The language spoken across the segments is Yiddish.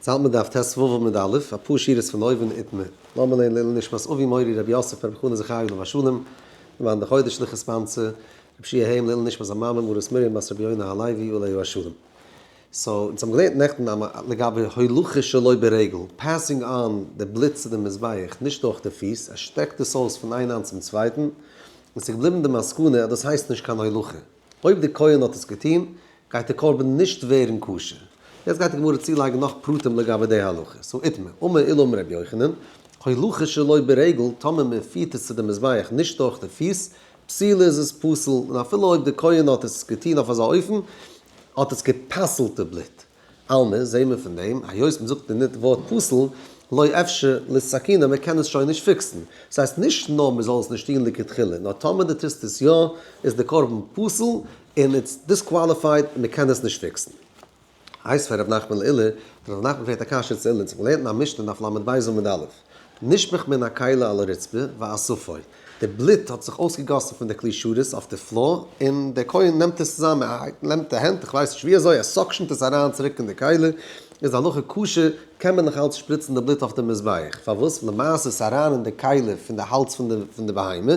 יעצט האלט מען דף ט"ו עמוד א', אפאר שורות פון אויבן איתמר. לאמיר לערנען לעילוי נשמת אבי מורי רבי יוסף ברב חנא זכרי' עליו השלום, למען די חודש לכת פנצה, רב שיע היים לעילוי נשמת המאמע מרת מרים בת רבי יונה הלוי עליה השלום. so, אונז האבן געלערנט נעכטן לגבי הולכה שלא ברגל, passing on די בלוט צו די מזבח נישט דורך די פיס, ער שטעקט עס אויס פון איין האנט צום צווייטן, און ס'איז געבליבן די מסקנא אז דאס הייסט נישט קיין הולכה. אויב די כהן האט עס געטון, גייט די קרבן נישט ווערן כשר. יעצט גייט די גמרא צולייגן נאך פרטים לגבי די הלכה. so איתמר, אמר עולא אמר רבי יוחנן, הולכה שלא ברגל, טאמער מען פירט עס צו די מזבח נישט דורך די פיס, פסולה איז עס פסול, און אפילו אויב די כהן האט עס געטון אויף אזא אופן, האט עס גע'פסל'ט די בלוט. אלמא, זעהן מיר פון דעם, היות מ'זאגט די ניט ווארט פסול, לא אפשר לתקונו, מ'קען עס שוין נישט fix ן. ס'הייסט נישט נאר מ'זאל עס נישט טון לכתחילה, נאר טאמער דו טוסט עס יא, איז די קרבן פסול, און it's disqualified, און מ'קען עס נישט fix ן. הייסט פאר ר' נחמן לעילוי, האט ר' נחמן געפרעגט א קשיא צו עילוי, צו מ'לערנט אין א משנה דף ל"ב עמוד א', נשפך מן הכלי על הרצפה ואספו, די בלוט האט זיך אויסגעגאסן פון די כלי שרת אויף די floor, און דער כהן נעמט עס צוזאם, ער נעמט די הענט, איך ווייס נישט ווי אזוי, ער suction ט עס אריין צוריק אין די כלי, איז די הלכה כשר, קען מען נאך אלץ שפריצן די בלוט אויף די מזבח, פארוואס? למעשה איז עס אריין אין די כלי פון די האלז פון די בהמה,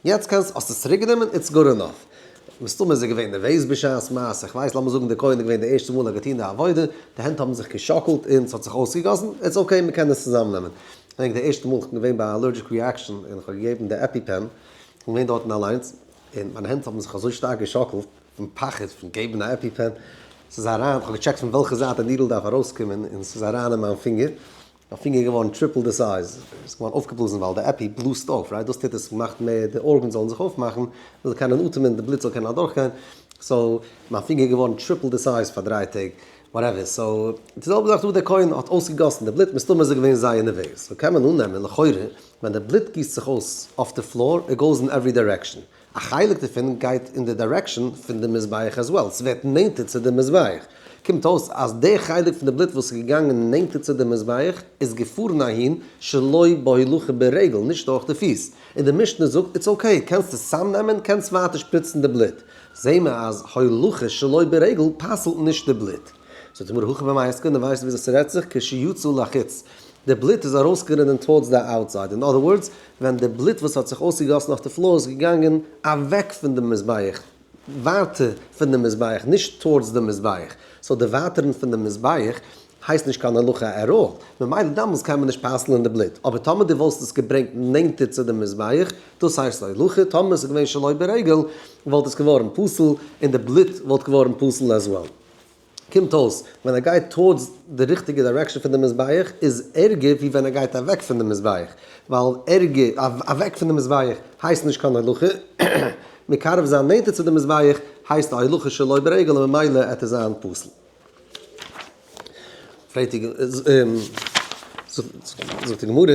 יעצט קענסט, האסט עס צוריק גענומען, it's good enough. מסתמא איז ער געווען נערוועז בשעת מעשה, איך ווייס, לאמיר זאגן דער כהן איז געווען די ערשטע מאל ער האט געטון די עבודה, די הענט האבן זיך געשאקלט און ס'האט זיך אויסגעגאסן, it's okay מ'קען עס צוזאמנעמען. כ'דענק די ערשטע מאל כ'בין געווען ביי א allergic reaction און כ'האב געגעבן די EpiPen, כ'בין געווען דארטן אליינס, און מיינע הענט האבן זיך אזוי שטארק געשאקלט פון פחד פון געבן א EpiPen, ס'איז אריין, כ'האב געטשעקט פון וועלכע זייט די needle דארף ארויסקומען און ס'איז אריין אין מיין פינגער, מיין פינגער איז געווארן triple די size, ס'איז געווארן אויפגעבלאזן ווייל די epi בלאזט אויף, right? דאס טוט עס, מאכט מער די organs זאלן זיך אויפמאכן, מ'זאל קענען אטעמען, די בלוט זאל קענען אדורכגיין, so מיין פינגער איז געווארן triple די size פאר 3 טעג, whatever, so די זעלבע זאך דא, דער כהן האט אויסגעגאסן די בלוט, מסתמא איז ער געווען זייער נערוועז, so קען מען אננעמען לכאורה ווען די בלוט גיסט זיך אויס אויף די floor, it goes in every direction, א חלק דערפון גייט אין די direction פון די מזבח as well, ס'ווערט נענטער צו די מזבח, קומט אויס אז די חלק פון די בלוט וואס איז געגאנגען נענטער צו די מזבח איז געפארן אהין שלא בהולכה ברגל, נישט דורך די פיס, און די משנה זאגט it's okay, קענסט עס צאמנעמען, קענסט ווייטער שפריצן די בלוט. זעהן מיר אז הולכה שלא ברגל פסל'ט נישט די בלוט. זאגט די גמרא הכא במאי עסקינן ווייסט וויאזוי ס'רעדט זיך כשיצא לחוץ די בלוט איז ארויסגערינען towards די outside in other words ווען די בלוט וואס האט זיך אויסגעגאסן אויף די floor איז געגאנגען אוועק פון די מזבח ווייטער פון די מזבח נישט towards די מזבח so די ווייטערן פון די מזבח הייסט נישט קיין הולכה at all, ממילא דאמאלס קען מען נישט פסל'ען די בלוט, אבער טאמער דו וואלסט עס געברענגט נענטער צו די מזבח, דאס הייסט הולכה, טאמער עס איז געווען שלא ברגל, וואלט עס געווארן פסול, און די בלוט וואלט געווארן פסול as well. קומט אויס, ווען ער גייט towards די ריכטיגע direction פון די מזבח, איז ערגער ווי ווען ער גייט אוועק פון די מזבח, ווייל ערגער, אוועק פון די מזבח הייסט נישט קיין הולכה, מקרב זיין נענטער צו די מזבח הייסט א הולכה שלא ברגל און ממילא עט עס זיין פסול. פרעגט די זאגט די גמרא,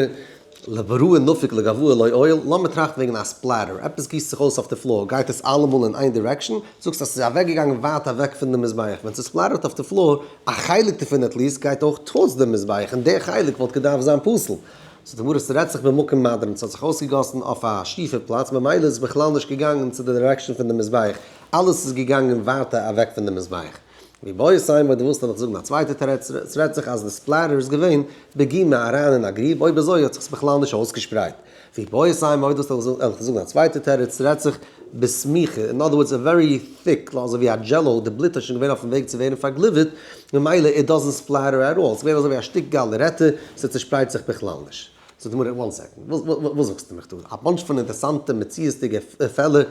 לברואי נפיק לגואי לא הועיל, לאמיר טראכטן וועגן א splatter, עפעס גיסט זיך אויס אויף די floor, גייט עס אלעמאל אין איין direction? זאגסט אז ס'איז אוועקגעגאנגען ווייט אוועק פון די מזבח, ווען ס' splatter ט אויף די floor, א חלק דערפון at least גייט אויך towards די מזבח, און דער חלק וואלט געדארפט זיין פסול. זאגט די גמרא, ס'רעדט זיך במקום מדרון, ס'האט זיך אויסגעגאסן אויף א שיפע פלאץ, ממילא איז עס בכלל נישט געגאנגען צו די direction פון די מזבח, אלעס איז געגאנגען ווייטער אוועק פון די מזבח. ואיבעית אימא דו ווילסט וועל איך זאגן א צווייטע תירוץ, ס'רעדט זיך אז די splatter איז געווען בגומא אריין אין א גריב, אויב אזוי האט זיך עס בכלל נישט אויסגעשפרייט. ואיבעית אימא אויב דו ווילסט וועל איך זאגן א צווייטע תירוץ, ס'רעדט זיך בסמיכא, in other words a very thick, אזוי ווי א jello, די בלוט איז שוין געווען אויפן וועג צו ווערן פארגליווערט, ממילא it doesn't splatter at all, ס'איז געווען אזוי ווי א שטיק גאלערעטע, ס'צושפרייט זיך בכלל נישט. זאגט די גמרא, one second, וואס זאגסטו מיך דא? א bunch פון אינטערסאנטע מציאות'דיגע פעלער,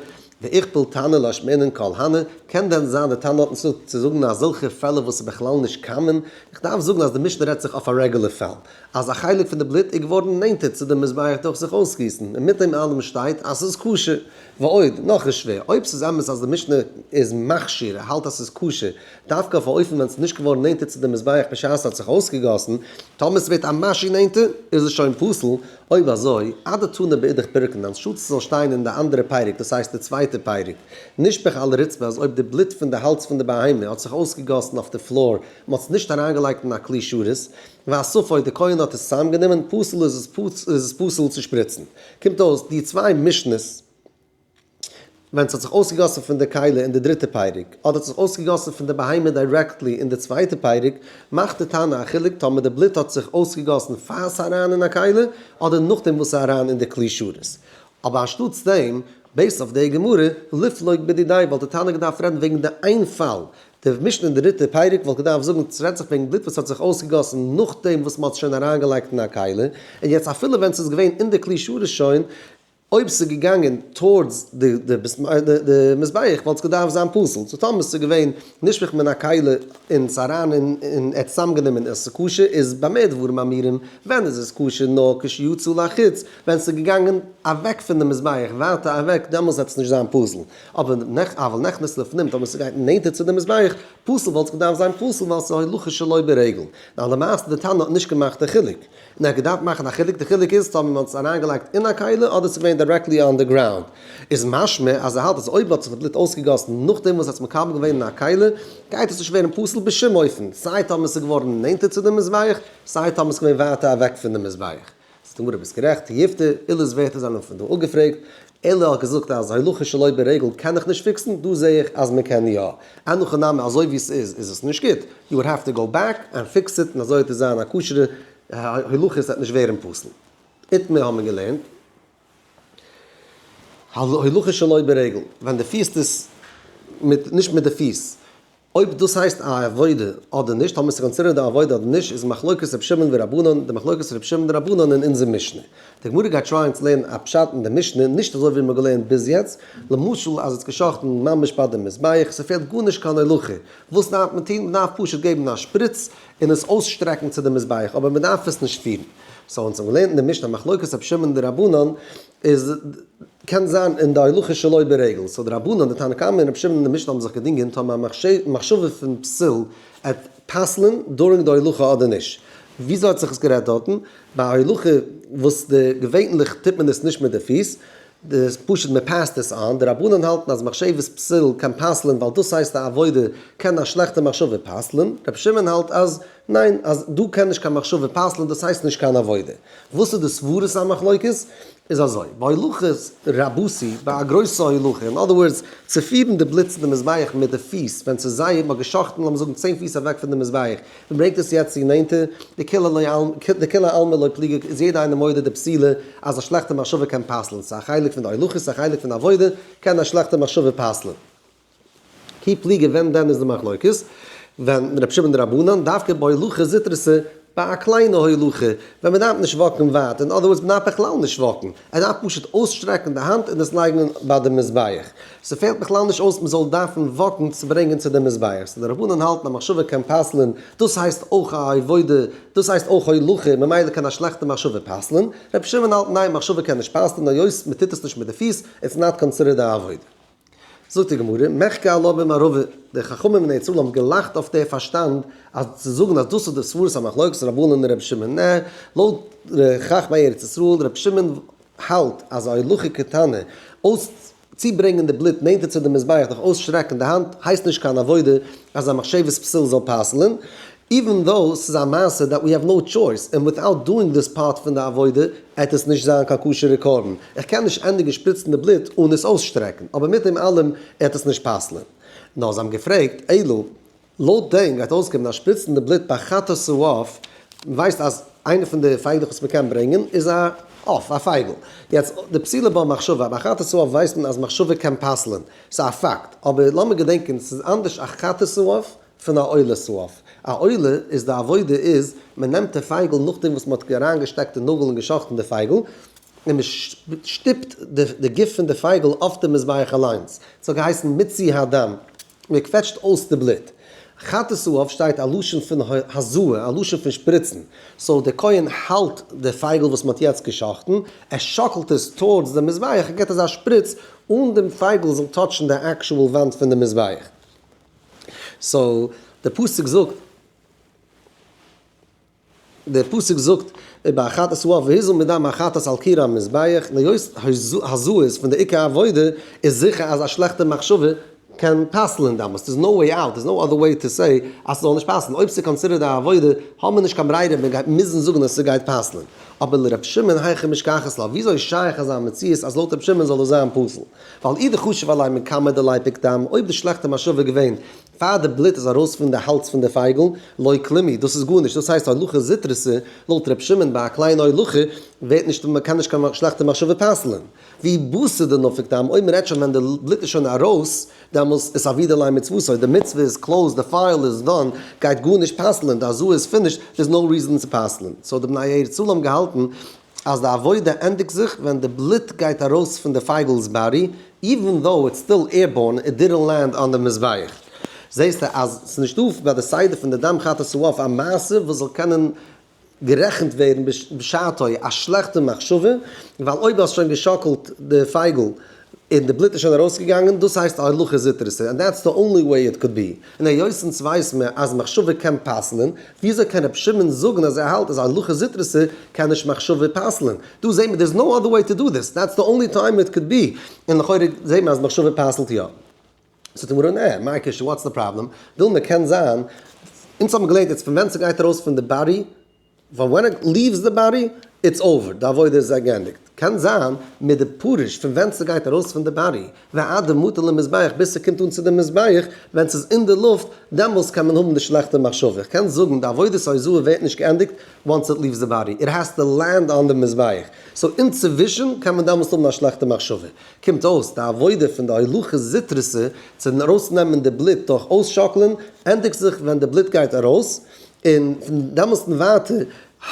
ואיכפל תנא לאשמועינן כל הני, קען דען זיין די תנא האט נישט צו זאגן אזעלכע פעלער וואס איז בכלל נישט common? איך דארף זאגן אז די משנה רעדט זיך אויף א רעגולער פאל, אז א חלק פון די בלוט איז געווארן נענטער צו די מזבח דורך זיך אויסגיסן, און מיט דעם אלעם שטייט אז ס'איז כשר. ועוד, נאך איז שווער, אויב ס'איז אמת אז די משנה איז מכשיר, ער האלט אז ס'איז כשר, דווקא אויף א אופן ווען ס'איז נישט געווארן נענטער צו די מזבח בשעת ס'האט זיך אויסגעגאסן, טאמער ס'ווערט א משהו נענטער, איז עס שוין פסול, אויב אזוי, אדתני באידך פירקא, אנשטאט ס'זאל שטיין אין די אנדערע פרק, דאס הייסט די צווייטע פרק, נשפך על הרצפה אז אויב די בלוט פון די האלז פון די בהמה האט זיך אויסגעגאסן אויף די floor, מ'האט עס נישט אריינגעלייגט אין א כלי שרת, ואספו, די כהן האט עס צוזאמגענומען, פסול איז עס פסול צו שפריצן. קומט אויס, די צוויי משנה'ס. ווען ס'האט זיך אויסגעגאסן פון די כלי אין די דריטע פרק, אדער האט זיך אויסגעגאסן פון די בהמה directly אין די צווייטע פרק, מאכט די תנא א חילוק טאמער די בלוט האט זיך אויסגעגאסן פאר ס'איז אריין אין א כלי, אדער נאכדעם וואס ס'איז אריין אין די כלי שרת. אבער אנשטאטס דעם, based אויף די גמרא, ליפלוג בדידיה וואלט די תנא געדארפט רעדן וועגן די איין פאל, די משנה אין די דריטע פרק וואלט געדארפט זאגן ס'רעדט זיך וועגן בלוט וואס האט זיך אויסגעגאסן נאכדעם וואס מ'האט עס שוין אריינגעלייגט אין א כלי, און יעצט אפילו ווען ס'איז געווען אין די כלי שרת שוין, אויב ס'איז געגאנגען towards די מזבח וואלט עס געדארפט זיין פסול, so טאמער ס'איז געווען נשפך מן הכלי און ס'איז אריין און ער האט צוזאמגענומען און ס'איז כשר איז במה דברים אמורים, ווען איז עס כשר נאר כשיצא לחוץ, ווען ס'איז געגאנגען אוועק פון די מזבח ווייטער אוועק דעמאלס וועט עס נישט זיין פסול, אבער אבל נכנס לפנים טאמער ס'גייט נענטער צו די מזבח פסול וואלט עס געדארפט זיין פסול ווייל ס'איז הולכה שלא ברגל, נאר למעשה די תנא האט נישט געמאכט די חילוק. און ער האט געדארפט מאכן א חילוק, די חילוק איז טאמער מען האט עס אריינגעלייגט אין א כלי אדער ס'איז געווען directly on the ground, איז משמע אז ער האלט אז אויב האט זיך די בלוט אויסגעגאסן נאכדעם וואס ער האט עס מקבל געווען אין א כלי, גייט עס נישט ווערן פסול בשום אופן, סיי טאמער ס'איז געווארן נענטער צו די מזבח, סיי טאמער ס'איז געווען ווייטער אוועק פון די מזבח. זאגט די גמרא ביסט גערעכט, תיובתא, עולא'ס ווערטער זענען פון דא אפגעפרעגט, עולא האט געזאגט אז הולכה שלא ברגל קען איך נישט fix ן, דא זעה איך אז מען קען יא. אין הכי נמי אזוי ווי ס'איז איז עס נישט גוט, you would have to go back and fix it און אזוי וועט עס זיין א כשר'ע הולכה עס וועט נישט ווערן פסול. איתמר האט מען געלערנט הולכה שלא ברגל ווען דו פירסט עס מיט נישט מיט די פיס אויב דאס הייסט א עבודה אדער נישט, האבן מיר צו consider ען די עבודה אדער נישט, איז מחלוקת רבי שמעון ורבנן, די מחלוקת רבי שמעון ורבנן אין אונזער משנה. די גמרא גייט try ען צו לערנען א פשט אין די משנה, נישט אזוי ווי מ'האט געלערנט ביז יעצט, למשל אז עס געשאכטן ממש ביי די מזבח, ס'פעלט גארנישט קיין הולכה, וואס דארף מען טון? מ'דארף פשוט געבן א שפריץ און עס אויסשטרעקן צו די מזבח, אבער מ'דארף עס נישט פירן. so אונז האבן געלערנט אין די משנה א מחלוקת רבי שמעון ורבנן, איז קען זיין אין די הולכה שלא ברגל, so די רבנן, די תנא קמא און רבי שמעון אין די משנה האבן זיך געדינגען טאמער א מחשבה פון פסול עט פסל'ן during די הולכה אדער נישט. וויאזוי האט זיך עס גערעדט דארטן? ביי א הולכה וואס די געווענליך טוט מען עס נישט מיט די פיס, די פשוט מען pass ט עס אן, די רבנן האלטן אז מחשבת פסול קען פסל'ן ווייל דאס הייסט א עבודה, קען א שלעכטע מחשבה פסל'ן, רבי שמעון האלט אז ניין, אז דא קען נישט קיין מחשבה פסל'ן דאס הייסט נישט קיין עבודה. וואס איז די סברת המחלוקת? איז אזוי, ביי הולכת רבתי, ביי א גרויסע הולכה, in other words, צו פירן די בלוט צו די מזבח מיט די פיס, ווען ס'איז זייער, מ'האט געשאכטן לאמיר זאגן 10 פיס אוועק פון די מזבח, מ'ברענגט עס יעצט צו נענטער, דכולי עלמא לא פליגי איז יעדער איינער מודה דפסילה אז א שלעכטע מחשבה קען פסל'ן, ס'איז א חלק פון די הולכה, ס'איז א חלק פון די עבודה, קען א שלעכטע מחשבה פסל'ן. כי פליגי ווען דען איז די מחלוקת? ווען רבי שמעון ורבנן דווקא בהולכה זוטרתא ביי א קליינע הולכה ווען מען דארף נישט walk ן ווייט, in other words מען דארף בכלל נישט walk ן, ער דארף פשוט אויסשטרעקן די האנט און עס לייגן ביי די מזבח, ס'פעלט בכלל נישט אויס מען זאל דארפן walk ן צו ברענגען צו די מזבח, so די רבנן האלטן א מחשבה קען פסל'ן, דאס הייסט אויך א עבודה, דאס הייסט אויך הולכה, ממילא קען א שלעכטע מחשבה פסל'ן, רבי שמעון האלט ניין מחשבה קען נישט פסל'ן היות מען טוט עס נישט מיט די פיס, it's not considered א עבודה. זאגט די גמרא, מחכו עלה במערבא, די חכמים אין ארץ ישראל האבן געלאכט אויף די פארשטאנד אז צו זאגן אז דאס איז די סברת המחלוקת רבנן און רבי שמעון, נע, לויט חכמי ארץ ישראל, רבי שמעון האלט אז א הולכה קטנה, אויס צוברענגען די בלוט נענטער צו די מזבח דורך אויסשטרעקן די האנט, הייסט נישט קיין עבודה אז א מחשבת פסול זאל פסל'ן, even though ס'איז א מעשה that we have no choice און without doing this part פון די עבודה עט עס נישט זיין קיין כשר'ע קרבן, איך קען נישט ענדיגן שפריצן די בלוט אן עס אויסשטרעקן, אבער מיט דעם אלעם עט עס נישט פסל'ען. נאר זיי האבן געפרעגט, אלא לויט דעם גייט אויסקומען אז שפריצן די בלוט ביי חטאת העוף, מ'ווייסט אז איינע פון די פייגלעך וואס מ'קען ברענגען איז א עוף, א פייגל. יעצט דפסילה בה מחשבה, ביי חטאת העוף ווייסט מען אז מחשבה קען פסל'ען, ס'איז א פאקט, אבער לאמיר געדענקען ס'איז אנדערש א חטאת העוף פון א עולת העוף. א עולה איז די עבודה איז, מען נעמט די פייגל נאכדעם וואס מען האט אריינגעשטעקט די נאגל און געשאכטן די פייגל, און מען שטופט די גוף פון די פייגל אויף די מזבח אליינס. ס'האט געהייסן מיצוי הדם. מען קוועטשט אויס די בלוט. חטאת העוף שטייט א לשון פון הזאה, א לשון פון שפריצן. so דער כהן האלט די פייגל וואס מען האט יעצט געשאכטן, ער שאקלט עס towards די מזבח, ער גיבט אזא שפריץ אן דעם פייגל זאל touch ן די actual וואנט פון די מזבח. so דער פסוק זאגט, דער פסוק זאגט ביי חטאת העוף והזה מדם החטאת על קיר המזבח, היות הזאה איז פון די עיקר עבודה, איז זיכער אז א שלעכטע מחשבה קען פסל'ען דעמאלטס, there's no way out, there's no other way to say אז ס'זאל נישט פסל'ן, אויב ס'איז considered א עבודה האבן מיר נישט קיין ברירה, מען גייט מוזן זאגן אז ס'גייט פסל'ען. אבער לר' שמעון היכי משכחת לה, וויאזוי איז שייך אזא מציאות אז לויט ר' שמעון זאל דאס זיין פסול? ווייל אי דחשיב עליה מקמי דליפק דם, אויב די שלעכטע מחשבה איז געווען פאר די בלוט איז ארויס פון די האלז פון די פייגל, לא כלום הוא, דאס איז גארנישט, דאס הייסט הולכה זוטרתא, לויט ר' שמעון ביי א קליינע הולכה ווערט נישט, מ'קען נישט קיין שלעכטע מחשבה פסל'ען. ואי בתר דנפק דם, אויב מ'רעדט שוין ווען די בלוט איז שוין ארויס, דעמאלס איז עבידא ליה מצוותיה, די מצוה איז closed, די file איז done, גייט גארנישט פסל'ען, די הזאה איז finished, there's no reason צו פסל'ען. so די בני ארץ ישראל האבן געהאלטן אז די עבודה ענדיגט זיך ווען די בלוט גייט ארויס פון די פייגל'ס body, even though it's still airborne, it didn't land on די מזבח. זעסטו אז ס'איז נישטא ביי די סדר פון די דם חטאת העוף א מעשה וואס זאל קענען גערעכנט ווערן בשעתו א שלעכטע מחשבה, ווייל אויב דו האסט שוין געשאקלט די פייגל און די בלוט איז שוין ארויסגעגאנגען, דאס הייסט א הולכה זוטרתא, and that's the only way it could be. און היות אונז ווייס מיר אז מחשבה קען פסל'ן, וויאזוי קען רבי שמעון זאגן אז ער האלט אז א הולכה זוטרתא קען נישט מחשבה פסל'ן? דא זעהט מען there's no other way to do this, that's the only time it could be, און לכאורה זעהט מען אז מחשבה פסל'ט יא. זאגט די גמרא, נע, מאי קשיא, what's the problem? וויל מען קען זיין, אונז האבן געלערנט יעצט פון ווען ס'גייט ארויס פון די body, פון when it leaves the body, it's over, די עבודה איז געענדיגט. קען זיין מיט די פרוש פון ווען ס'גייט ארויס פון די body, ועד דמטי למזבח, ביז ס'קומט אן צו די מזבח, ווען ס'איז אין די לופט, דעמאלס קען מען האבן די שלעכטע מחשבה. איך קען זאגן, די עבודת הזאה ווערט נישט געענדיגט once it leaves the body, it has to land on די מזבח. so אינצווישן קען מען דעמאלס האבן א שלעכטע מחשבה. קומט אויס, די עבודה פון די הולכה זוטרתא צו ארויסנעמען די בלוט דורך אויסשאקלען, ענדיגט זיך ווען די בלוט גייט ארויס, און פון דעמאלסט און ווייטער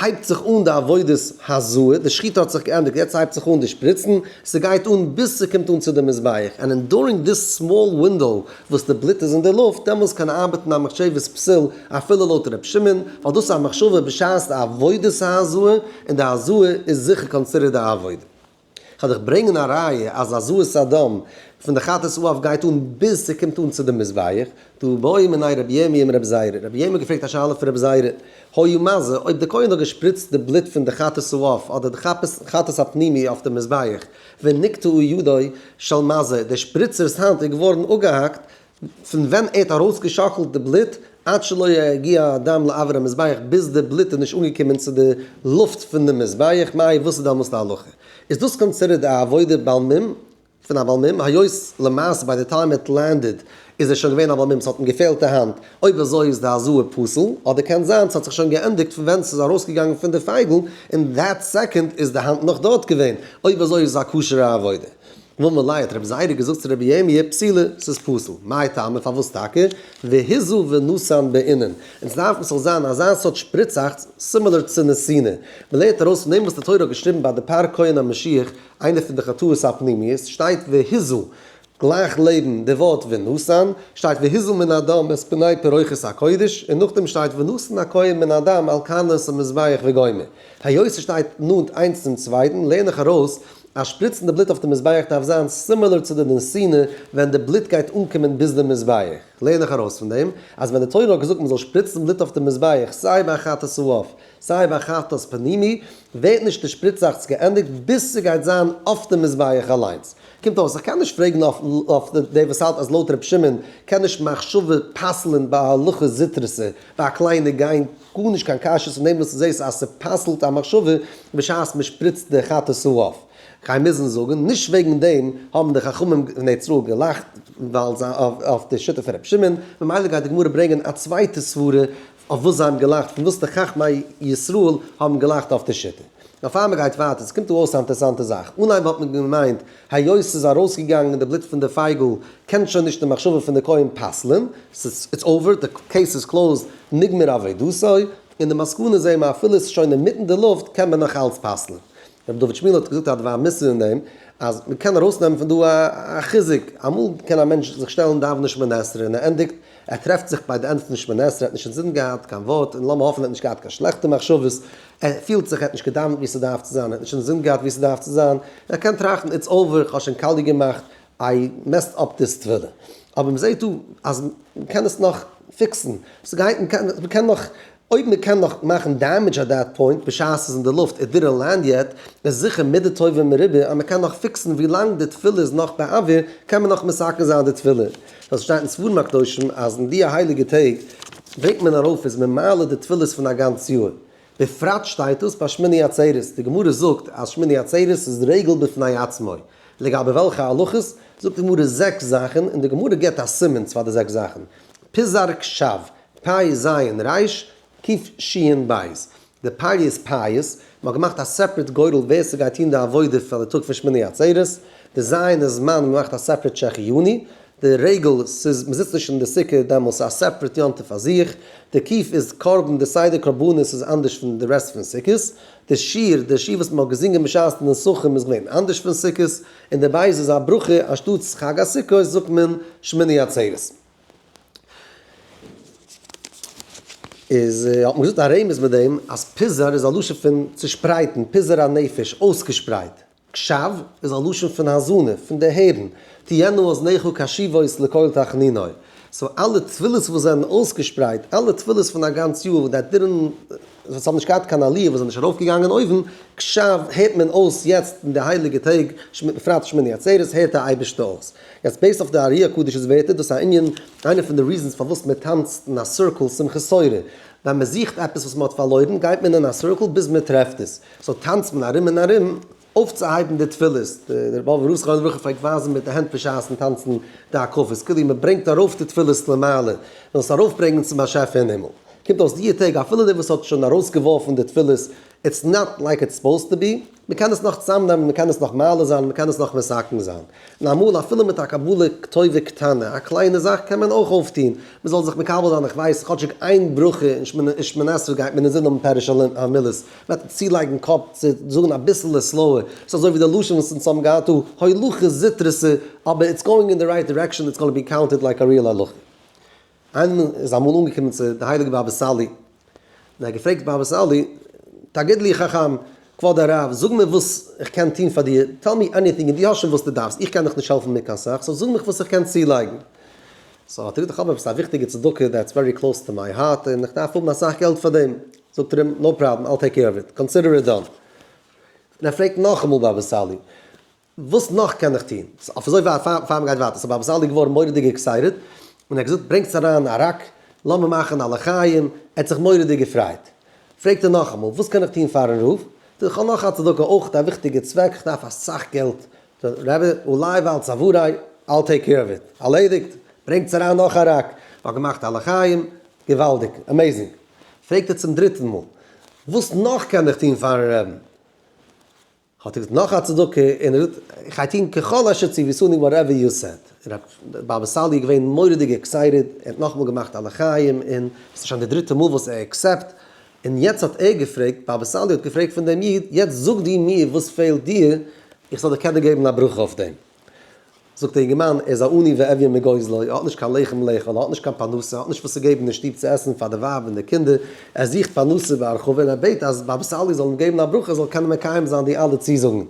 הייבט זיך אן די עבודת הזאה, די שחיטה האט זיך געענדיגט, יעצט הייבט זיך אן די שפריצן, ס'גייט אן ביז ס'קומט אן צו די מזבח, and in during this small window וואס די בלוט איז אין די לופט, דעמאלסט קען ארבעטן א מחשבת פסול אפילו לויט ר' שמעון, ווייל דאס איז א מחשבה בשעת די עבודת הזאה, און די הזאה איז זיכער considered די עבודה. כ'וועל דיך ברענגען א ראיה אז הזאת הדם פון די חטאת העוף גייט אן ביז ס'קומט אן צו די מזבח, דהא בעו מיניה רבי ירמי' מרבי זירא, רבי ירמי' האט געפרעגט א שאלה פון רבי זירא, היה מזה, אויב די כהן האט געשפריצט די בלוט פון די חטאת העוף אדער די חטאת הפנימי אויף די מזבח, ונקטעה ידו של מזה, דער שפריצער'ס האנט איז געווארן אפגעהאקט פון ווען ער האט ארויסגעשאקלט די בלוט, עד שלא יגיע הדם לאויר המזבח, ביז די בלוט איז נישט אנגעקומען צו די לופט פון די מזבח, מאי וואס איז דעמאלס די הלכה? איז דאס considered א עבודה בעל מום, פון א בעל מום, היות למעשה by the time it landed איז ער שוין געווען א בעל מום, ס'האט אים געפעלט די האנט, אויב אזוי איז די הזאה פסול, אדער קען זיין ס'האט זיך שוין געענדיגט פון ווען ס'איז ארויסגעגאנגען פון די פייגל, אין that second איז די האנט נאך דארט געווען, אויב אזוי איז עס א כשר'ע עבודה. ואמר ליה האט רבי זירא געזאגט צו רבי ירמי' פסולה, ס'איז פסול. מאי טעמא פארוואס טאקע? והזה ונתן בעינן. אונז דארפן ס'זאל זיין אזא סארט שפריצאכץ similar צו נתינה. מ'לערנט ארויס פון דעם וואס די תורה האט געשריבן ביי די פר כהן המשיח, איינע פון די חטאות הפנימיות, שטייט והזה, גלייך לעבן די ווארט ונתן, שטייט והזה מן הדם את פני פרוכת הקודש, און נאכדעם שטייט ונתן הכהן מן הדם על קרנות המזבח וגומר. היות ס'שטייט נאנט איינס צום צווייטן, לערן איך ארויס אז שפריצן די בלוט אויף די מזבח דארף זיין similar צו די נתינה ווען די בלוט גייט אנקומען ביז די מזבח. לערן איך ארויס פון דעם אז ווען די תורה האט געזאגט מען זאל שפריצן בלוט אויף די מזבח סיי ביי חטאת העוף סיי ביי חטאת פנימי ווערט נישט די שפריצאכץ געענדיגט ביז ס'גייט זיין אויף די מזבח אליינס. קומט אויס איך קען נישט פרעגן אויף דער וואס האלט אז לויט ר' שמעון קען נישט מחשבה פסל'ן ביי הולכה זוטרתא ביי א קליינע גיין גארנישט קיין קשיות פון דעם וואס דו זעסט אז ס'פסל'ט א מחשבה בשעת מ'שפריצט די חטאת העוף. כ'גיי מוזן זאגן, נישט וועגן דעם האבן די חכמים אין ארץ ישראל געלאכט ווייל זיי אויף די שיטה פון רבי שמעון, ממילא גייט די גמרא ברענגען א צווייטע סברה אויף וואס זיי האבן געלאכט, פון וואס די חכמי ישראל האבן געלאכט אויף די שיטה. נאר פאר מ'גייט ווייטער, ס'קומט דא אויס א אינטערעסאנטע זאך, אנהייב האט מען געמיינט היות ס'איז ארויסגעגאנגען די בלוט פון די פייגל קען שוין נישט די מחשבה פון די כהן פסל'ן, ס'איז it's over, the case is closed, נגמר עבודתו, און די מסקנא זעהן מיר אפילו ס'איז שוין אינמיטן די לופט קען מען נאך אלץ פסל'ן. רבי דוד שמואל האט געזאגט א דבר מוסר אין דעם, אז מ'קען ארויסנעמען פון דא א חיזוק, אמאל קען א מענטש זיך שטעלן דאווענען שמונה עשרה און ער ענדיגט, ער טרעפט זיך ביי די ענד פון שמונה עשרה, ער האט נישט אינזין געהאט קיין ווארט, און לאמיר האפן ער האט נישט געהאט קיין שלעכטע מחשבות, ער פילט זיך ער האט נישט געדאווענט ווי ס'דארף צו זיין, ער האט נישט אינזין געהאט ווי ס'דארף צו זיין, ער קען טראכטן it's over, כ'האב שוין קאליע געמאכט, I messed up this תפילה. אבער מ'זעט דא אז מ'קען עס נאך פיקסן, ס'גייט, מ'קען נאך. אויב מען קען נאך מאכן damage at that point בשעת ס'איז אין די לופט, it didn't land yet, איז זיכער מידה טובה מרובה אז מען קען נאך פיקסן ווילאנג די תפילה איז נאך באוויר קען מען נאך מתקן זיין די תפילה. דאס שטייט אין ספרים הקדושים אז אין די הייליגע טעג ברענגט מען ארויף איז מען מעלה די תפילות פון א גאנץ יאר. בפרט שטייט דאס ביי שמיני עצרת, די גמרא זאגט אז שמיני עצרת איז רגל בפני עצמו, לגבי וועלכע הלכות, זאגט די גמרא זעקס זאכן און די גמרא גיבט א סימן פאר די זעקס זאכן, פיזר קשב, פ' ז' ר', ק' ש' ב', די פ' איז פייס, מען האט געמאכט א separate גורל ווער ס'גייט טון די עבודה פאר די טאג פון שמיני עצרת, די ז' איז זמן מען מאכט א separate שהחיינו, די רגל, ס'איז מ'זיצט נישט אין די סוכה דעמאלס, ס'איז א separate יום טוב פאר זיך, די ק' איז קרבן, די סדר קרבנות איז אנדערש פון די rest פון סוכות, די שיר, די שיר וואס מ'האט געזינגען בשעת די נסכים איז געווען אנדערש פון סוכות, און די בית איז א ברכה, אנשטאטס חג הסוכות זאגט מען שמיני עצרת. איז האט מען געזאגט א רמז מיט דעם אז פיזר איז א לשון פון צושפרייטן, פיזור הנפש, אויסגעשפרייט. קשב איז א לשון פון האזנה, פון דערהערן, תהיינה אזניך קשובות לקול תחנוני. so אלע תפילות וואס זענען אויסגעשפרייט, אלע תפילות פון א גאנץ יאר that didn't, וואס האבן נישט געהאט קיין עליה, וואס זענען נישט ארויפגעגאנגען אויבן, קשב הערט מען אויס יעצט אין די הייליגע טעג, בפרט שמיני עצרת, הערט די אייבערשטער אויס. יעצט based אויף די ארי הקדוש'ס ווערטער, דאס איז א ענין, איינע פון די reasons פארוואס מען טאנצט אין א circle שמחת תורה, ווען מען זוכט עפעס וואס מען האט פארלוירן גייט מען אין א circle ביז מען טרעפט עס. so טאנצט מען ארום און ארום אויפצוהייבן די תפילות, דער באבובער רב זכרונו לברכה פלעגט ווייזן מיט די הענט בשעת'ן טאנצן די הקפות, כאילו מען ברענגט ארויף די תפילות למעלה, מען זאל עס ארויפברענגען צום באשעפער אין הימל. קומט אויס דיע טעג אפילו דער וואס האט שוין ארויסגעווארפן די תפילות, it's not like it's supposed to be, מען קען עס נאך צוזאמנעמען, מען קען עס נאך מעלה זיין, מען קען עס נאך מתקן זיין. און אמאל אפילו מיט א קבלה טובה קטנה, א קליינע זאך קען מען אויך אויפטון, מען זאל זיך מקבל זיין, איך ווייס, כאטשיג איין ברכה אין שמונה עשרה גייט מען אינזין האבן פירוש המילות, מען וועט צולייגן קאפ צו זאגן אביסעלע slower, ס'איז אזוי ווי די לשון וואס אונז האבן געהאט דא, הולכה זוטרתא, אבער it's going in the right direction, it's gonna be counted like a real הלכה. איינער איז אמאל אנגעקומען צו די הייליגע באבא סאלי, און ער האט געפרעגט באבא סאלי, תגיד לי חכם, כבוד הרב, זאג מיר וואס איך קען טון פאר דיר, tell me anything, און דו האסט שוין וואס דו דארפסט, איך קען דיך נישט העלפן מיט קיין סאך, so זאג מיך וואס איך קען צולייגן. so האט ער געזאגט, איך האב עפעס א וויכטיגע צדקה that's very close to my heart, און איך דארף האבן אסאך געלט פאר דעם. זאגט ער אים, no problem, I'll take care of it, consider it done. און ער פרעגט נאכאמאל באבא סאלי, וואס נאך קען איך טון? אויף אזוי ווייט פאר מ'גייט ווייטער, so באבא סאלי איז געווארן מורא'דיג excited, און ער האט געזאגט, ברענגטס אריין א ראק, לאמיר מאכן א לחיים, ער האט זיך מורא'דיג געפרייט. פרעגט ער נאכאמאל, וואס קען איך טון פארן רב? זאגט ער, איך האב נאך א צדקה, אויך א וויכטיגע צוועק, איך דארף אסאך געלט. זאגט ער, רבי, עלי ועל צווארי, I'll take care of it. ארלעדיגט, ברענגטס אריין נאך א ראק, מ'האט געמאכט א לחיים, געוואלדיג, amazing. פרעגט ער צום דריטן מאל, וואס נאך קען איך טון פארן רעבן? האט ער געזאגט נאך א צדקה, און ער זאגט, איך גיי טון ככל אשר ציוויתני whatever you said. ר' באבא סאלי איז געווען מורא'דיג excited, ער האט נאכאמאל געמאכט א לחיים, און עס איז שוין די דריטע מאל וואס ער accept, און יעצט האט ער געפרעגט, באבא סאלי האט געפרעגט פון דעם איד, יעצט זאג דו מיר וואס פעלט דיר, איך זאל דיר קענען געבן א ברכה אויף דעם. זאגט דער אינגערמאן, ער איז א עני ואביון מגוזלו, ער האט נישט קיין לחם לאכול, ער האט נישט קיין פרנסה, ער האט נישט וואס צו געבן אין שטוב צו עסן פאר די ווייב און די קינדער, ער זוכט פרנסה בהרחבה און ער בעט אז באבא סאלי זאל אים געבן א ברכה ער זאל קענען מקיים זיין די אלע צוזאגן.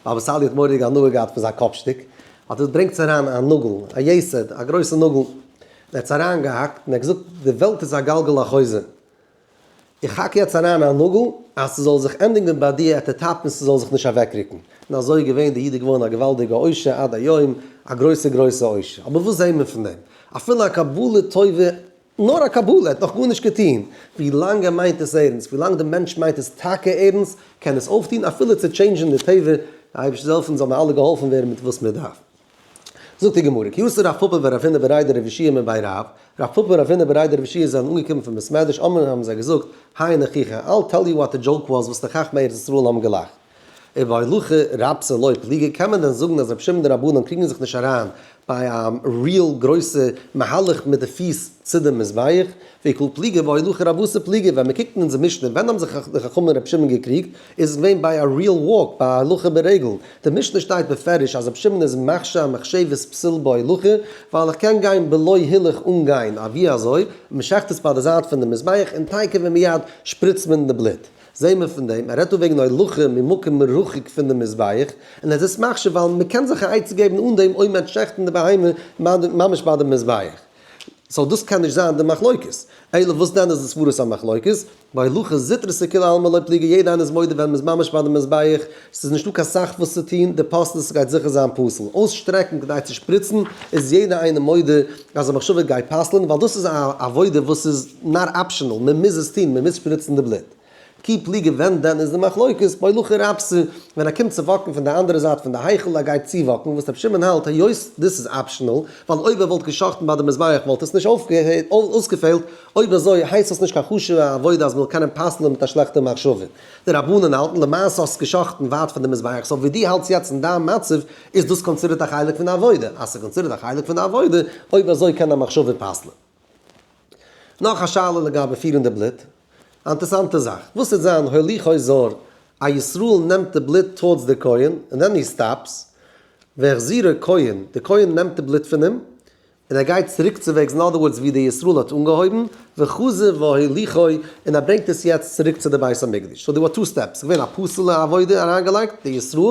באבא סאלי האט מורא'דיג הנאה געהאט פון זיין קאפ שטיק, האט ער ברענגטס אריין א נאגל, א יתד, א גרויסע נאגל, און ער האט עס אריינגעהאקט און ער האט געזאגט, די וועלט איז א גלגל החוזר, איך האק יעצט אריין א נאגל אז ס'זאל זיך ענדיגן ביי דיר at the top און ס'זאל זיך נישט אוועקרוקן. און אזוי איז געווען, די איד איז געווארן א געוואלדיגע עושר עד היום, א גרויסע גרויסע עושר. אבער וואס זעהן מיר פון דעם? אפילו א קבלה טובה, נאר א קבלה, ער האט נאך גארנישט געטון, ווי לאנג ער מיינט עס ערנסט, ווי לאנג די מענטש מיינט עס טאקע ערנסט, קען עס אויפטון, אפילו צו change ן די טבע, די אייבערשטער זאל העלפן זאל מיר אלע געהאלפן ווערן מיט וואס מיר דארפן. זאגט די גמרא, כי אתא רב פפא ורב הונא בריה דרב יהושע מבי רב, רב פפא און רב הונא בריה דרב יהושע זענען אנגעקומען פון בית מדרש, אמרו האבן זיי געזאגט, האי נכיחא, I'll tell you what the joke was וואס די חכמי ארץ ישראל האבן געלאכט. ובהולכה רבתא לא פליגי, קען מען דען זאגן אז רבי שמעון די רבנן קריגן זיך נישט אריין ביי א real גרויסע מהלך מיט די פיס צו די מזבח? ואי קא פליגי בהולכה רבתא פליגי, ווען מען קוקט אין אונזער משנה ווען האבן זיך די חכמים און רבי שמעון געקריגט, איז עס געווען ביי א real walk, ביי א הולכה ברגל. די משנה שטייט בפירוש אז רבי שמעון איז מכשיר המחשבת פסול בהולכה, ווייל איך קען גיין בלא הילוך אן גיין, א ווי אזוי? מען שעכט עס ביי די זייט פון די מזבח און תיכף ומיד שפריצט מען די בלוט. זעהן מיר פון דעם, ער רעדט דא וועגן הולכה ממקום מרוחק פון די מזבח, און ער איז עס מכשיר ווייל מען קען זיך א עצה געבן אן דעם אויב מען וועט שעכטן די בהמה ממש ביי די מזבח. So דאס קען נישט זיין די מחלוקת. אלא וואס דען איז די סברת המחלוקת? בהולכה זוטרתא כולי עלמא לא פליגי, יעדע איינער איז מודה ווען מ'איז ממש ביי די מזבח, ס'איז נישטא קיין סאך וואס צו טון, די פסלות גייט זיכער זיין פסול. אויסשטרעקן כדי צו שפריצן איז יעדע איינער מודה אז א מחשבה גייט פסל'ן, ווייל דאס איז א עבודה וואס איז not optional, מ'מוז עס טון, מ'מוז שפריצן די בלוט. כי פליגי ווען דען איז די מחלוקת? בהולכה רבתא, ווען ער קומט צו וואקן פון די אנדערע זייט פון די היכל ער גייט צו וואקן, וואס רבי שמעון האלט היות דאס איז optional, ווייל אויב ער וואלט געשאכטן ביי די מזבח וואלט עס נישט אויסגעפעלט, אויב אזוי הייסט עס נישט קיין חשוב'ע עבודה אז מ'זאל קענען פסל'ען מיט א שלעכטע מחשבה. די רבנן האלטן למעשה האסט געשאכטן ווייט פון די מזבח so ווי דו האלטסט יעצט אין דיין מצב איז דאס considered א חלק פון די עבודה, אז ס'איז considered א חלק פון די עבודה אויב אזוי קען א מחשבה פסל'ען. נאך א שאלה לגבי פירן די בלוט. א אינטערסאנטע זאך. וואס וועט זיין הוליכו זר, א ישראל נעמט די בלוט towards די כהן און then he stops, והחזירו כהן, די כהן נעמט די בלוט פון אים, און ער גייט צוריק צו וועגס, אין other words ווי די ישראל האט אנגעהויבן, וחזר והוליכו, און ער ברענגט עס יעצט צוריק צו די בית המקדש. So there were two steps, ס'איז געווען א פסול'ע עבודה אריינגעלייגט, די ישראל,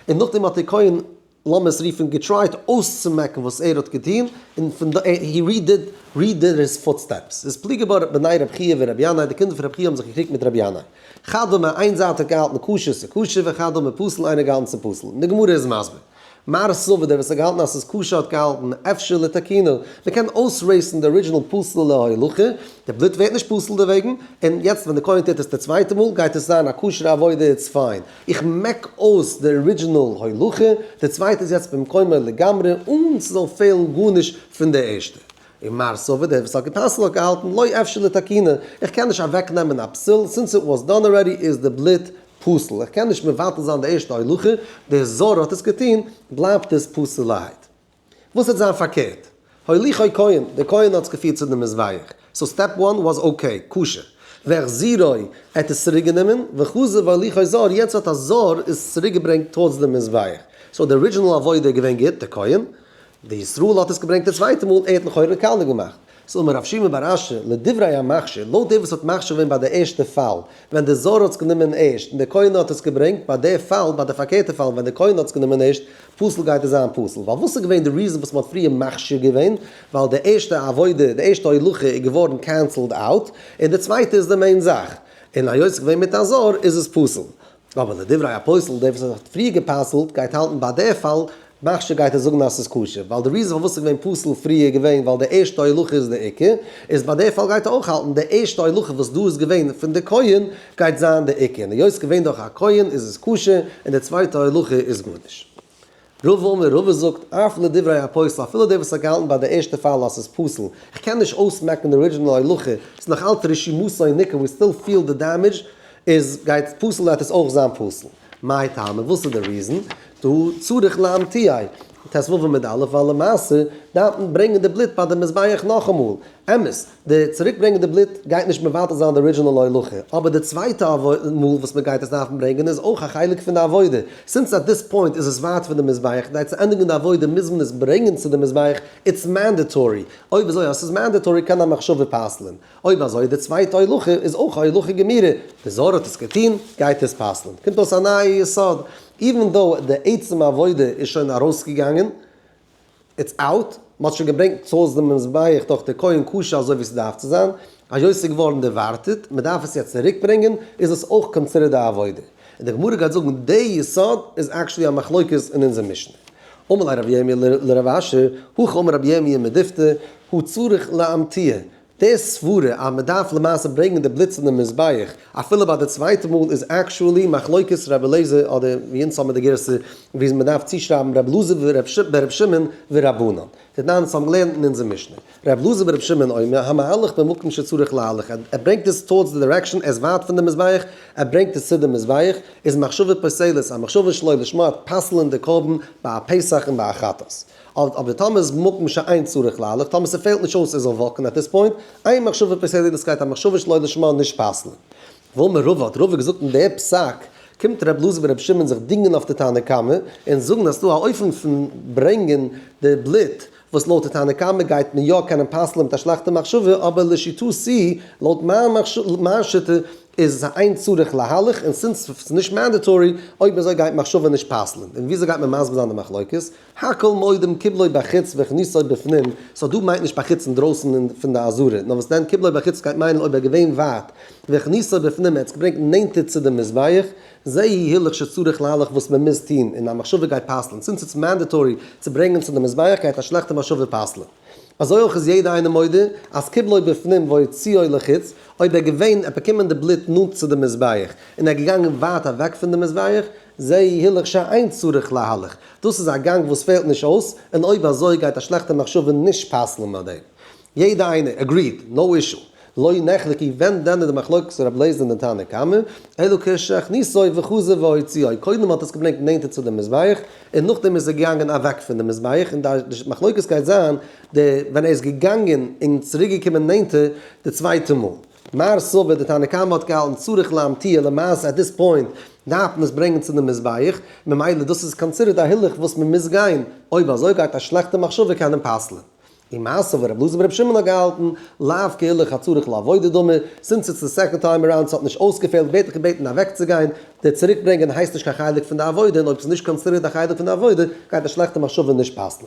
און נאכדעם האט די כהן לאמיר עס רופן געטרייט אויסצומעקן וואס ער האט געטון, און פון דא he redid redid his footsteps. איז פליגי בה בני רב חייא ורבי ינאי, די קינדער פון רב חייא האבן זיך געקריגט מיט רבי ינאי. חד אמר איין זייט האט געהאלטן כשר ס'איז כשר וחד אמר פסול איינער געהאלטן ס'איז פסול. און די גמרא איז מסביר. מר סבר דער וואס האט געהאלטן אז ס'איז כשר האט געהאלטן אפשר לתקונו, מ'קען אויסרעיסן די original פסול'ע הולכה, די בלוט ווערט נישט פסול דערוועגן, און יעצט ווען די כהן טוט עס די צווייטע מאל גייט עס זיין א כשר'ע עבודה it's fine. איך מעק אויס די original הולכה, די צווייטע איז יעצט במקומו לגמרי אן ס'זאל פעלן גארנישט פון די ערשטע. און מר סבר דער וואס האט גע'פסל'ט האט געהאלטן לא אפשר לתקונו, איך קען נישט אוועקנעמען א פסול, since it was done already איז די בלוט פסול, איך קען נישט מבטל זיין די ערשטע הולכה, דער זר האט עס געטון, בלייבט עס פסול'ערהייט. וואס וועט זיין פארקערט? הוליכו כהן, דער כהן האט עס געפירט צו די מזבח, so step one was okay, כשר. והחזירו, ער האט עס צוריק גענומען, וחזר והוליכו זר, יעצט האט א זר עס צוריק געברענגט towards די מזבח. So די original עבודה איז געווען גוט, דער כהן, די ישראל האט עס געברענגט די צווייטע מאל, ער האט לכאורה קאליע געמאכט. So אמר רב שימי בר אשי, לדברי המכשיר, לויט דער וואס האט מכשיר געווען ביי די ערשטע פאל, ווען די זר האט עס גענומען ערשט און דער כהן האט עס געברענגט, ביי די פאל, ביי די פארקערטע פאל ווען דער כהן האט עס גענומען ערשט, פסול גייט עס זיין פסול. ווייל וואס איז געווען די reason וואס מען האט פריער מכשיר געווען? ווייל די ערשטע עבודה, די ערשטע הולכה איז געווארן cancelled out, און די צווייטע איז די main זאך. און היות עס איז געווען מיט א זר איז עס פסול. אבער לדברי הפוסל, דער וואס האט פריער גע'פסל'ט גייט האלטן ביי די פאל, מכשיר גייט ער זאגן אז ס'איז כשר, ווייל די reason פארוואס ס'איז געווען פסול פריער איז געווען ווייל די ערשטע הולכה איז די עיקר, איז ביי די פאל גייט ער אויך האלטן די ערשטע הולכה וואס דא איז געווען פון די כהן גייט זיין די עיקר, און היות ס'איז געווען דורך א כהן איז עס כשר, און די צווייטע הולכה איז גארנישט. רבא אמר רבא זאגט, אף לדברי הפוסל, אפילו דער וואס האט געהאלטן ביי די ערשטע פאל אז ס'איז פסול, איך קען נישט אויסמעקן די original הולכה, ס'איז נאך אלץ רשימתו ניכר, we still feel the damage, איז גייט פסול גייט עס אויך זיין פסול. מאי טעמא, וואס איז די reason? דהא צריך לאמתועי, ט"ו עמוד א', ווייל למעשה דארף מען ברענגען די בלוט ביי די מזבח נאכאמאל. אמת, די צוריק ברענגען די בלוט גייט נישט מבטל זיין די original הולכה, אבער די צווייטע מאל וואס מען גייט עס דארפן ברענגען איז אויך א חלק פון די עבודה. Since at this point איז עס ווייט פון די מזבח, כדי צו ענדיגן די עבודה מוז מען עס ברענגען צו די מזבח, it's mandatory. אויב אזוי אז ס'איז mandatory קען א מחשבה פסל'ען. אויב אזוי די צווייטע הולכה איז אויך א הולכה גמורה, די זר האט עס געטון, גייט עס פסל'ן. קומט אויס א נייע יסוד, even though די עצם עבודה איז שוין ארויסגעגאנגען, it's out, מ'האט שוין געברענגט צו דעם מזבח דורך די כהן כשר אזוי ווי ס'דארף צו זיין, היות ס'איז געווארן דערווארטעט, מ'דארף עס יעצט צוריקברענגען, איז עס אויך considered א עבודה. און די גמרא גייט זאגן די יסוד איז actually א מחלוקת אין אונזער משנה. אמר ליה רב ירמי' לרב אשי, הכי אמר רבי ירמי' מדיפתי, הא צריך לאמתועי, די סברה אז מען דארף למעשה ברענגען די בלוט צו דעם מזבח אפילו ביי די צווייטע מאל איז actually מחלוקת רבי אליעזר אדער ווי אונז האבן די גירסא ווי מען דארף צושרייבן רבי אלעזר ברבי שמעון ורבנן דתנן אונז האבן געלערנט אין אונזער משנה רבי אלעזר ברבי שמעון אומר המהלך במקום שצריך להלך ער ברענגט עס towards די direction ער איז ווייט פון די מזבח ער ברענגט עס צו די מזבח איז מחשבה פוסלת א מחשבה שלא לשמה וועט פסל'ן די קרבן ביי א פסח און ביי א חטאת. אבער טאמער איז מקום שאין צריך להלך, טאמער ס'פעלט נישט אויס ער זאל וואקן at this point, אין מחשבה פוסלת דאס גייט א מחשבה שלא לשמה נישט פסל'ן. ואמר רבא, האט רבא געזאגט אין דער פסק, קומט ר' אלעזר בר' שמעון זיך דינגען אויף די תנא קמא, און זאגן אז ס'דא א אופן פון ברענגען די בלוט, וואס לויט די תנא קמא גייט מען יא קענען פסל'ן מיט א שלעכטע מחשבה, אבער לשיטתי, לויט מיין שיטה, איז עס א אין צריך להלך, און since ס'איז נישט mandatory, אויב אזוי גייט מחשבה נישט פסל'ן. און וויאזוי גייט מען מסביר זיין די מחלוקת? הכל מודים קיבלו בחוץ והכניסו בפנים, so דא מיינט נישט בחוץ אינדרויסן פון די עזרה, נאר וואס דען קיבלו בחוץ גייט מיינען אויב ער געווען ווייט, והכניסו בפנים ער האט עס געברענגט נענטער צו די מזבח, זהו הילוך שצריך להלך וואס מען מוז טון, און א מחשבה גייט פסל'ן, since it's mandatory צו ברענגען צו די מזבח גייט א שלעכטע מחשבה פסל'ן. אזוי אויך איז יעדע איינער מודה אז קיבלו בפנים והוציאו לחוץ, אויב ער געווען ער באקומען די בלוט נאנט צו די מזבח, און ער געגאנגען ווייט אוועק פון די מזבח, זהו הילוך שאין צריך להלך, דאס איז א גאנג וואס פעלט נישט אויס, און אויב אזוי גייט א שלעכטע מחשבה נישט פסל'ן ביי דעם. יעדע איינער agreed, no issue. לא נחלקו ווען דען איז די מחלוקת רבי אליעזר און די תנא קמא, אלא כשהכניסו וחזר והוציאו, קודם האט עס געברענגט נענטער צו די מזבח, און נאכדעם איז ער געגאנגען אוועק פון די מזבח, און די מחלוקת גייט זיין די ווען ער איז געגאנגען און צוריק געקומען נענטער די צווייטע מאל. מר סבר די תנא קמא האט געהאלטן צריך להמטיה למעשה at this point דארף מען עס ברענגען צו די מזבח, ממילא דאס איז considered א הילוך וואס מען מוז גיין, אויב אזוי גייט א שלעכטע מחשבה קענען פסל'ען. און מר סבר רבי אלעזר ברבי שמעון האט געהאלטן, לאו כהילוך הצריך לעבודה דמי, since it's the second time around ס'האט נישט אויסגעפעלט ווערט דיך געבעטן אוועקצוגיין, די צוריקברענגען הייסט נישט קיין חלק פון די עבודה און אויב ס'איז נישט considered א חלק פון די עבודה גייט די שלעכטע מחשבה נישט פסל'ן.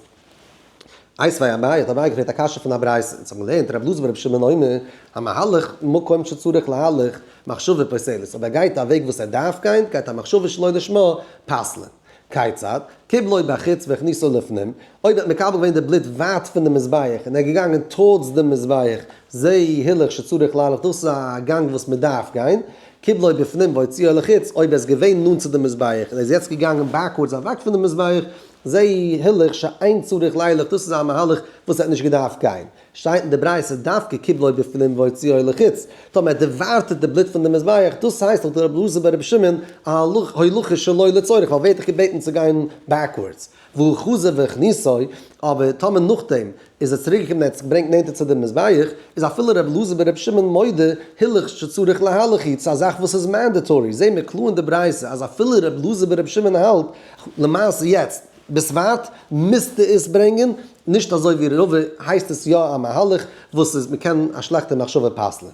איתיביה אביי האט אביי געפרעגט א קשיא פון א ברייתא, אונז האבן געלערנט רבי אלעזר ברבי שמעון אומר, המהלך מקום שצריך להלך, מחשבה פוסלת, אויב ער גייט א וועג וואס ער דארף גיין, גייט א מחשבה שלא לשמה פסל'ן. כיצד? קיבלו בחוץ והכניסו לפנים, אויב האט מקבל געווען די בלוט ווייט פון די מזבח און ער איז געגאנגען towards די מזבח, זהו הילוך שצריך להלך, דאס איז א גאנג וואס מען דארף גיין, קיבלו בפנים והוציאו לחוץ, אויב ער איז געווען נאנט צו די מזבח און ער איז יעצט געגאנגען backwards אוועק פון די מזבח, זהו הילוך שאין צריך לילך, דאס איז א מהלך וואס ער האט נישט געדארפט גיין. שטייט אין די ברייתא דווקא קיבלו בפנים והוציאו לחוץ, טאמער ער דערווארטעט די בלוט פון די מזבח, דאס הייסט לויט רבי אלעזר ברבי שמעון א הולכה שלא לצורך, ווייל ווער האט דיך געבעטן צו גיין backwards? והא חזר והכניסו, אבער טאמער נאכדעם איז ער צוריק געקומען און ער האט עס געברענגט נענטער צו די מזבח, איז אפילו רבי אלעזר ברבי שמעון מודה הילוך שצריך להלך הוא, צו א זאך וואס איז mandatory, זעהן מיר קלאר אין די ברייתא אז אפילו רבי אלעזר ברבי שמעון האלט למעשה יעצט, ביסט ווייט, מוזטו עס ברענגען, נישט אזוי ווי רבא הייסט עס יא א מהלך וואס איז מ'קען א שלעכטע מחשבה פסל'ען.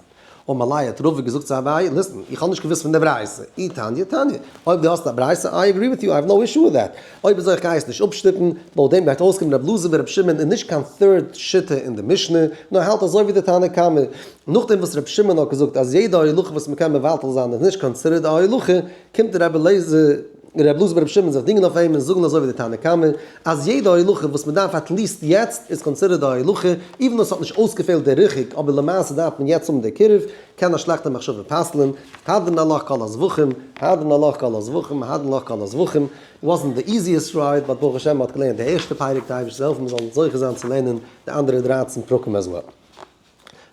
אמר ליה האט רבא געזאגט צו אביי, listen, איך האב נישט געוואוסט פון די ברייתא, אי תניא תניא, אויב דו האסט א ברייתא, I agree with you, I have no issue with that, אויב אזוי איך גיי עס נישט אפשטופן, לויט דעם גייט אויסקומען רבי אלעזר ברבי שמעון איז נישט קיין third שיטה אין די משנה, נאר האלט אזוי ווי די תנא קמא. נאכדעם וואס רבי שמעון האט געזאגט אז יעדע הולכה וואס מ'קען מבטל זיין איז נישט considered א הולכה, קומט רבי אליעזר, ר' אלעזר ברבי שמעון זיך דינגען אויף אים און זאגן אזוי ווי די תנא קמא, אז יעדע הולכה וואס מען דארף at least יעצט איז considered א הולכה, even though ס'האט נישט אויסגעפעלט די ריחוק, אבער למעשה דארף מען יעצט האבן די קירוב, קען א שלעכטע מחשבה פסל'ן, הדרן עלך כל הזבחים, הדרן עלך כל הזבחים, הדרן עלך כל הזבחים, wasn't the easiest ride, but ברוך השם מ'האט געלערנט די ערשטע פרק, די אייבערשטער זאל העלפן מ'זאל זוכה זיין צו לערנען די אנדערע 13 פרקים as well.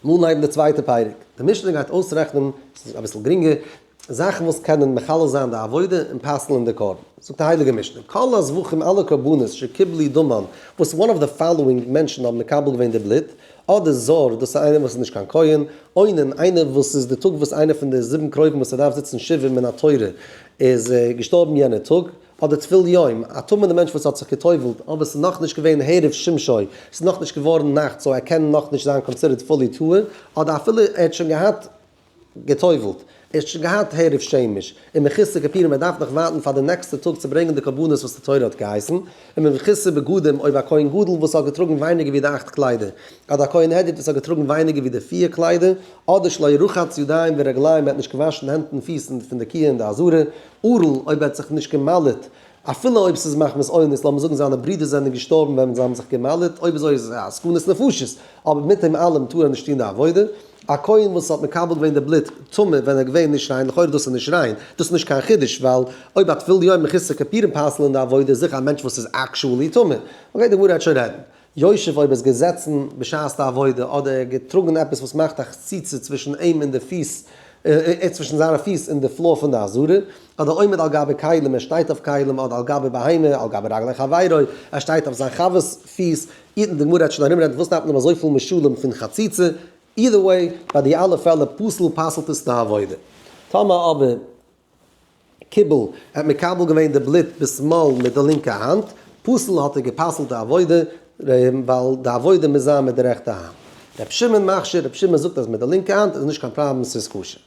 מאל אנהייבן די צווייטע פרק. די משנה גייט אויסרעכענען, ס'איז אביסל גרינגער, זאכן וואס קענען מחלל זיין די עבודה און פסל'ן די קרבן. זאגט די הייליגע משנה, כל הזבחים אלע קרבנות שקיבלו דמן, וואס one of the following מענטשן האבן מקבל געווען די בלוט, אדער זר, דאס איז איינער וואס איז נישט קיין כהן, אונן, איינער וואס איז די טאג וואס איינער פון די זיבן קרובים וואס ער דארף זיצן שבעה מן התורה איז געשטארבן יענער טאג, אדער טבול יום, א טמא'נע מענטש וואס האט זיך גע'טובל'ט, אבער ס'איז נאכנישט געווען הערב שמשו, ס'איז נאכנישט געווארן נאכט so ער קען נאכנישט זיין considered fully טהור, אדער אפילו ער האט שוין געהאט גע'טובל'ט, ער האט שוין געהאט הערב שמש, און מחוסר כיפורים ער דארף נאך ווארטן פאר די נעקסטע טאג צו ברענגען די קרבנות וואס די תורה האט געהייסן, און מחוסר בגדים אויב א כהן גדול וואס האט געטראגן ווייניגער ווי די אכט קליידער, אדער א כהן הדיוט וואס האט געטראגן ווייניגער ווי די פיר קליידער, אדער שלא רחץ ידיים ורגליים ער האט נישט געוואשן הענט און פיס פון די כיור אין די עזרה, ערל, אויב ער האט זיך נישט גע'מל'ט, אפילו אויב ס'איז מחמת אונס, לאמיר זאגן זיינע ברידער זענען געשטארבן ווען זיי האבן זיך גע'מל'ט, אויב אזוי איז עס א סכנת נפשות, אבער מיט דעם אלעם טאר ער נישט טון די עבודה. א כהן וואס האט מקבל געווען די בלוט טמא ווען ער איז געווען נישט ריין, לכאורה דאס איז נישט ריין, דאס איז נישט קיין חידוש, ווייל אויב א טבול יום מחוסר כיפורים פסל'ן די עבודה איז זיכער א מענטש וואס איז actually טמא. okay, די גמרא וועט שוין רעדן. יושב אויב ער איז געזעצן בשעת די עבודה אדער ער האט געטראגן עפעס וואס מאכט א חציצה צווישן אים און די פיס, צווישן זיינע פיס און די floor פון די עזרה, אדער עומד על גבי כלים ער שטייט אויף כלים אדער על גבי בהמה על גבי רגלי חברו ער שטייט אויף זיין חבר'ס פיס, איתן די גמרא וועט שוין ארומרעדן וואס דארף מען האבן אזויפיל משלים פון חציצה, either way ביי די אלע פעלער פסול פסל'ט עס די עבודה. טאמער אבער. קיבל, ער האט מקבל געווען די בלוט בשמאל מיט די לינקע האנט, פסול האט ער גע'פסל'ט די עבודה, ווייל די עבודה מוז זיין מיט די רעכטע האנט. ר' שמעון מכשיר, ר' שמעון זאגט אז מיט די לינקע האנט איז נישט קיין פראבלעם ס'איז כשר.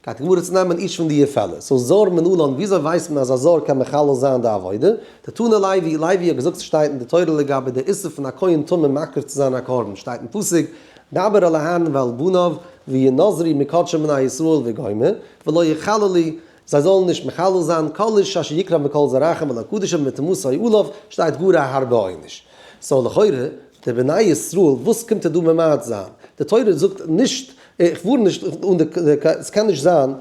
גייט די גמרא צו נעמען each פון די פעלער. So זר מנלן, וויאזוי ווייסט מען אז א זר קען מחלל זיין די עבודה? דתני לוי, לוי האט געזאגט ס'שטייט אין די תורה לגבי די איסור פון א כהן טמא מקריב צו זיין א קרבן, שטייט אין פסוק, דבר אל אהרן ואל בניו וינזרו מקדשי בני ישראל וגומר, ולא יחללו, זיי זאלן נישט מחלל זיין, כל איש אשר יקרב מכל זרעכם אל הקדשים מטומאתו עליו, שטייט גאר א הארבע עונש. So לכאורה, די בני ישראל, וואס קומט ער דא ממעט זיין? די תורה זאגט נישט, איך ווארן נישט אן די, ס'קען נישט זיין,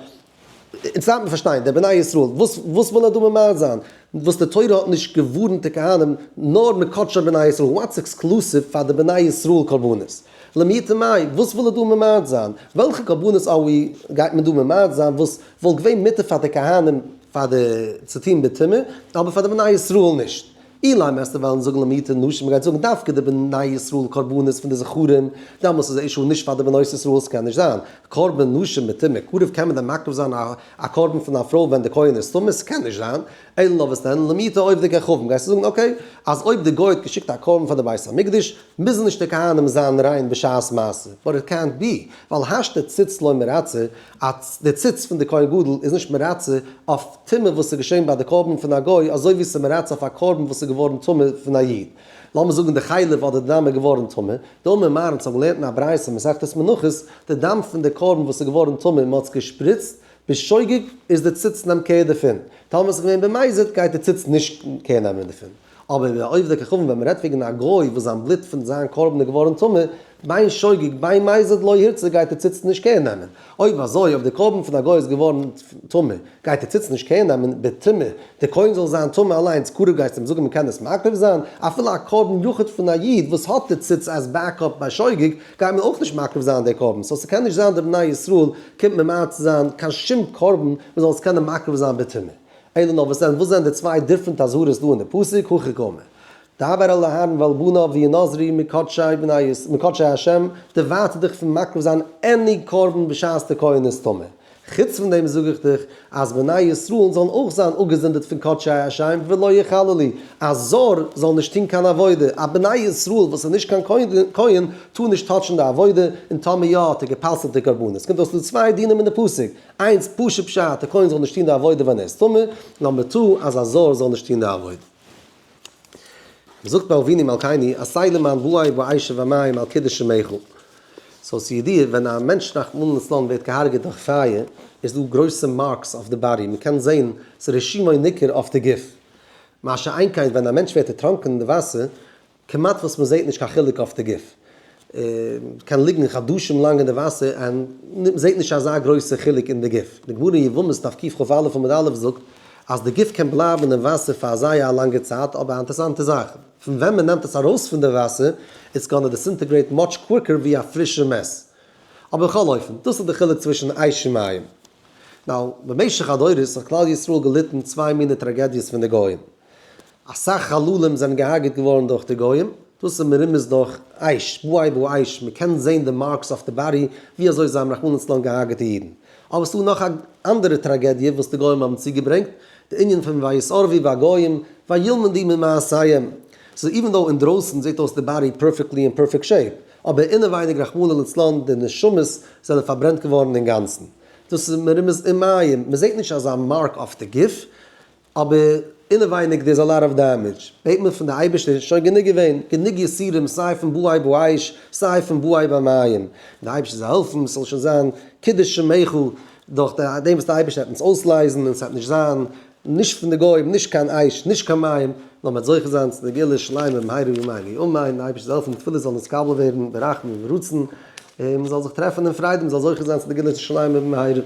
אונז דארף מען פארשטיין, די בני ישראל, וואס וואס וויל ער דא ממעט זיין? וואס די תורה האט נישט געווארנט די כהנים, נאר מקדשי בני ישראל, what's exclusive פאר די בני ישראל קרבנות? למעוטי מאי, וואס וויל ער דא ממעט זיין? וועלכע קרבנות אווי גייט מען דא ממעט זיין וואס וואלט געווען מותר פאר די כהנים פאר די צו טון בטומאה, אבער פאר די בני ישראל נישט? אילימא וועסטו וועלן זאגן למעוטי נשים, מ'גייט זאגן דווקא די בני ישראל קרבנות פון די זכרים, דעמאלס איז אישו נישט פאר די בנות ישראל, ס'קען נישט זיין. קרבן נשים בטומאה, קרוב קען מען דען מקריב זיין א קרבן פון א פרוי ווען די כהן איז טמא? ס'קען נישט זיין. אלא נאר וואס דען, למעוטי עובדי כוכבים, גייסטו זאגן okay, אז אויב די גוי האט געשיקט א קרבן פאר די בית המקדש, מוזן נישט די כהנים זיין ריין בשעת מעשה, באט איט קענט בי, ווייל השתא ציץ לא מרצה, אז די ציץ פון די כהן גדול איז נישט מרצה אויף טומאה וואס איז געשען ביי די קרבן פון א גוי אזוי ווי ס'איז מרצה אויף א קרבן וואס איז געווארן טמא פון א איד. לאמיר זאגן די חלב אדער די דם איז געווארן טמא, דאמר מר אונז האבן געלערנט אין א ברייתא מסכת מנחות, די דם פון די קרבן וואס איז געווארן טמא און מ'האט עס געשפריצט בשוגג איז די ציץ נעמט קער דערפון, טאמער ס'איז געווען במזיד גייט די ציץ נישט קער נעמען דערפון. אבער ביי עובדי כוכבים ווען מ'רעדט וועגן א גוי וואס זיין בלוט פון זיין קרבן איז געווארן טמא, בין שוגג בין מזיד לא הורצה גייט די ציץ נישט קער נעמען. אויב אזוי אויב די קרבן פון א גוי איז געווארן טמא גייט די ציץ נישט קער נעמען בטומאה, די כהן זאל זיין טמא אליינס קרוב גייסטו אים זאגן מ'קען עס מקריב זיין, אפילו א קרבן יחיד פון א איד וואס האט די ציץ as backup ביי שוגג גייט מען אויך נישט מקריב זיין די קרבן, so ס'קען נישט זיין די בני ישראל קומט ממעט צו זיין קיין שום קרבן מ'זאל עס קענען מקריב זיין בטומאה. אלא נאר וואס זענען וואס זענען די צוויי different אזהרות דא אין די פסוק? הכי קאמר. דבר אל אהרן ואל בניו וינזרו מקדשי בני מקדשי השם, דערווייטער דיך פון מקריב זיין any קרבן בשעת די כהן איז טמא. חוץ פון דעם זאג איך דיך אז בני ישראל זאלן אויך זיין אפגעזונדערט פון קדשי השם ולא יחללו, א זר זאל נישט טון קיין עבודה, א בני ישראל וואס איז נישט קיין כהן טאר נישט touch ן די עבודה, און טאמער יא האט ער גע'פסל'ט די קרבנות. קומט אויס דא צוויי דינים אין די פסוק. איינס, פשוט פשט, די כהן זאל נישט טון די עבודה ווען ער איז טמא, number two, אז א זר זאל נישט טון די עבודה. מ'זאגט ביי אבינו מלכינו, עשה למען באי באש ובמים על קידוש שמך. So ס'ידוע, ווען א מענטש רחמנא לצלן ווערט געהארגעט דורך פייער, איז דא גרויסע marks אויף די body, מ'קען זען ס'רישומו ניכר אויף די גוף. מה שאין כן ווען א מענטש ווערט דערטראנקען אין די וואסער, כמעט וואס מ'זעט נישט קיין חילוק אויף די גוף. קען ליגן חדשים לאנג אין די וואסער און מ'זעט נישט אזא גרויסע חילוק אין די גוף. די גמרא אין יבמות דף קכ"א עמוד א' זאגט אז די גוף קען בלייבן אין וואסער פאר זייער א לאנגע צייט, אבער א אינטערסאנטע זאך, פון ווען מ'נעמט עס ארויס פון די וואסער, it's gonna disintegrate much quicker ווי א פרישע מת. אבער בכל אופן, דאס איז די חילוק צווישן אש און מים. Now, במשך הדורות האט כלל ישראל געליטן צוויי מיני טראגעדיעס פון די גוים. אסאך חללים זענען געהארגעט געווארן דורך די גוים, דאס איז מרומז דורך אש, באי באש, מען קען זען די marks אויף די body ווי אזוי זיי האבן רחמנא לצלן געהארגעט די אידן. אבער ס'דא נאך א אנדערע טראגעדיע וואס די גוים האבן צוגעברענגט, די ענין פון ויתערבו בגוים וילמדו ממעשיהם. So even though אינדרויסן זעט אויס די body perfectly אין perfect shape, אבער אינעווייניג רחמנא לצלן די נשמות זענען פארברענט געווארן אינגאנצן. דאס איז מרומז אין מים, מען זעט נישט אזא mark אויף די גוף, אבער אינעווייניג there is a lot of damage, בעט מען פון די אייבערשטער, שוין גענוג געווען, גענוג יסורים סיי פון באי באש סיי פון באי במים, די אייבערשטער זאל העלפן ס'זאל שוין זיין קידוש שמך דורך דעם וואס די אייבערשטער וועט אונז אויסלייזן און ס'וועט נישט זיין נישט פון די גוים נישט קיין אש נישט קיין מים, נאר מ'וועט זוכה זיין צו די גאולה שלימה במהרה בימינו אמן, די אייבערשטער זאל העלפן די תפילות זאלן נתקבל ווערן ברחמים וברצון, און מ'זאל זיך טרעפן אין פרייד און מ'זאל זוכה זיין צו די גאולה שלימה במהרה.